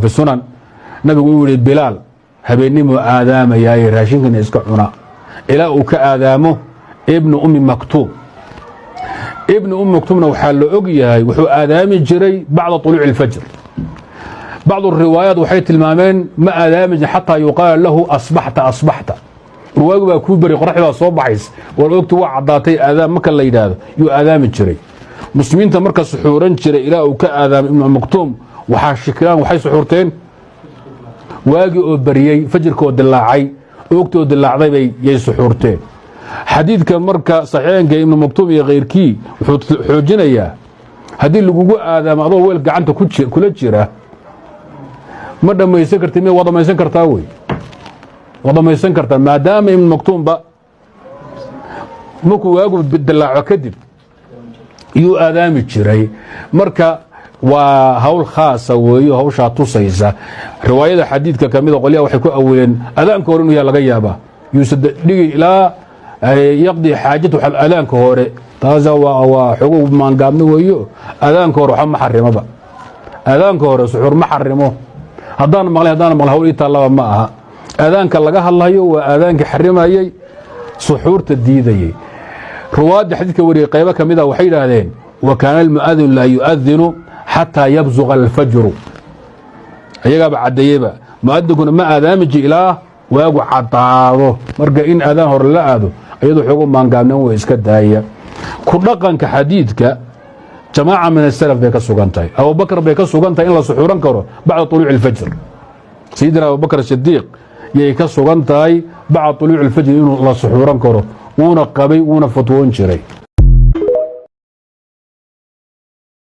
Fi sunan nabigu uu yihi, "Bilaal habeennimuu aadaamayaay, raashinkana iska cuna ilaa uu ka aadaamo Ibnu Ummi Maktuum." Ibnu Ummi Maktuumna waxaa la og yahay wuxuu aadaami jiray bacda طuluuci اlfajr. Bacdu riwaayaat waxay tilmaameen ma aadaami jirin xataa yuqaala lahu asbaxta asbaxta, waagi baa kuu beri, qoraxdi baa soo baxays, war ogti waa caddaatay, aadaam marka la yidhaahdo yuu aadaami jiray. Muslimiinta marka suxuuran jiray ilaa uu ka aadaamo Ibnu Maktuum, waxaa shikiraan waxay suxuurteen waagii oo beriyey, fajirka oo dilaacay, oogta oo dilaacday bay yay suxuurteen. Xadiidka marka saxiixanka Ibnu Maktuum iyo khayrkii wuxuu xoojinayaa haddii lagugu aadaamo adoo weel gacanta kula jira, ma dhammaysan karti m waa dhamaysan kartaa wey, waa dhamaysan kartaa, maadaama Ibnu Maktuumba markuu waagu dilaaco kadib yuu aadaami jiray. Marka waa hawl khaasa weeyo, hawshaa tusaysa riwaayada xadiidka kamida. Qolyaha waxay ku awileen adaanka hore inuu yaha laga yaabaa, yuusa dhigi ilaa yaqdi xaajatu adaanka hore. Taasa waa xogo maangaabno weeyo. Adaanka hore waxba ma xarimaba, aadaanka hore suxuur ma xarimo. Haddaan maqlay, haddaan maqlay, hawl ii taallaba ma aha. Aadaanka laga hadlayo waa aadaankii xarimayey, suxuurta diidayey. Ruwaadda xadiidka wariyey qaybo ka mida waxay yidhaahdeen, wa kaana almu'adinu laa yu'adinu xataa yabsuqa alfajru. Ayagaaba caddeeyeyba, mu'adinkuna ma aadaami jir ilaa waagu caddaado. Marka in aadaan hore la aado iyadoo xoogo maangaabnan way iska daaya. Ku dhaqanka xadiidka jamaaca min asalaf bay ka sugan tahay. Abubakr bay ka sugan tahay in la suxuuran karo bacda طuluuci اlfajr. Sayidina Abubakr Sidiiq yay ka sugan tahay bacda طuluuci اlfajr inuu la suxuuran karo, wuuna qabay, wuuna fatwoon jiray.